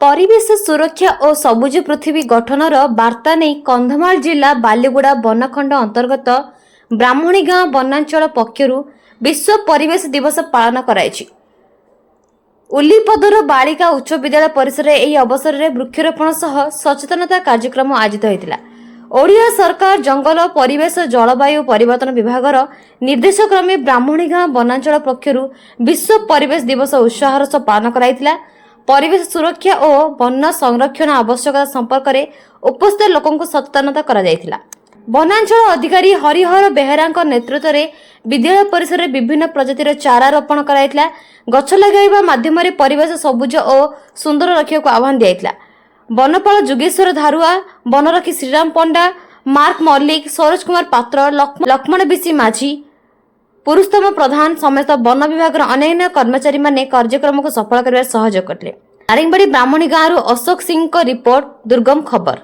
ପରିବେଶ ସୁରକ୍ଷା ଓ ସବୁଜ ପୃଥିବୀ ଗଠନର ବାର୍ତ୍ତା ନେଇ କନ୍ଧମାଳ ଜିଲ୍ଲା ବାଲିଗୁଡ଼ା ବନଖଣ୍ଡ ଅନ୍ତର୍ଗତ ବ୍ରାହ୍ମଣୀଗାଁ ବନାଞ୍ଚଳ ପକ୍ଷରୁ ବିଶ୍ୱ ପରିବେଶ ଦିବସ ପାଳନ କରାଯାଇଛି। ଉଲିପଦର ବାଳିକା ଉଚ୍ଚ ବିଦ୍ୟାଳୟ ପରିସରରେ ଏହି ଅବସରରେ ବୃକ୍ଷରୋପଣ ସହ ସଚେତନତା କାର୍ଯ୍ୟକ୍ରମ ଆୟୋଜିତ ହୋଇଥିଲା। ଓଡ଼ିଆ ସରକାର ଜଙ୍ଗଲ, ପରିବେଶ, ଜଳବାୟୁ ପରିବର୍ତ୍ତନ ବିଭାଗର ନିର୍ଦ୍ଦେଶକ୍ରମେ ବ୍ରାହ୍ମଣୀଗାଁ ବନାଞ୍ଚଳ ପକ୍ଷରୁ ବିଶ୍ୱ ପରିବେଶ ଦିବସ ଉତ୍ସାହର ସହ ପାଳନ କରାଯାଇଥିଲା। ପରିବେଶ ସୁରକ୍ଷା ଓ ବନ ସଂରକ୍ଷଣ ଆବଶ୍ୟକତା ସମ୍ପର୍କରେ ଉପସ୍ଥିତ ଲୋକଙ୍କୁ ସଚେତନତା କରାଯାଇଥିଲା। ବନାଞ୍ଚଳ ଅଧିକାରୀ ହରିହର ବେହେରାଙ୍କ ନେତୃତ୍ୱରେ ବିଦ୍ୟାଳୟ ପରିସରରେ ବିଭିନ୍ନ ପ୍ରଜାତିର ଚାରା ରୋପଣ କରାଯାଇଥିଲା। ଗଛ ଲଗାଇବା ମାଧ୍ୟମରେ ପରିବେଶ ସବୁଜ ଓ ସୁନ୍ଦର ରଖିବାକୁ ଆହ୍ୱାନ ଦିଆଯାଇଥିଲା। ବନପାଳ ଯୋଗେଶ୍ୱର ଧାରୁଆ, ବନରକ୍ଷୀ ଶ୍ରୀରାମ ପଣ୍ଡା, ମାର୍କ ମଲ୍ଲିକ, ସରୋଜ କୁମାର ପାତ୍ର, ଲକ୍ଷ୍ମଣ ବିଶି ମାଝୀ, ପୁରୁଷୋତ୍ତମ ପ୍ରଧାନ ସମେତ ବନ ବିଭାଗର ଅନ୍ୟାନ୍ୟ କର୍ମଚାରୀମାନେ କାର୍ଯ୍ୟକ୍ରମକୁ ସଫଳ କରିବାରେ ସହଯୋଗ କରିଥିଲେ। ଦାରିଙ୍ଗବାଡ଼ି ବ୍ରାହ୍ମଣୀ ଗାଁରୁ ଅଶୋକ ସିଂଙ୍କ ରିପୋର୍ଟ, ଦୁର୍ଗମ ଖବର।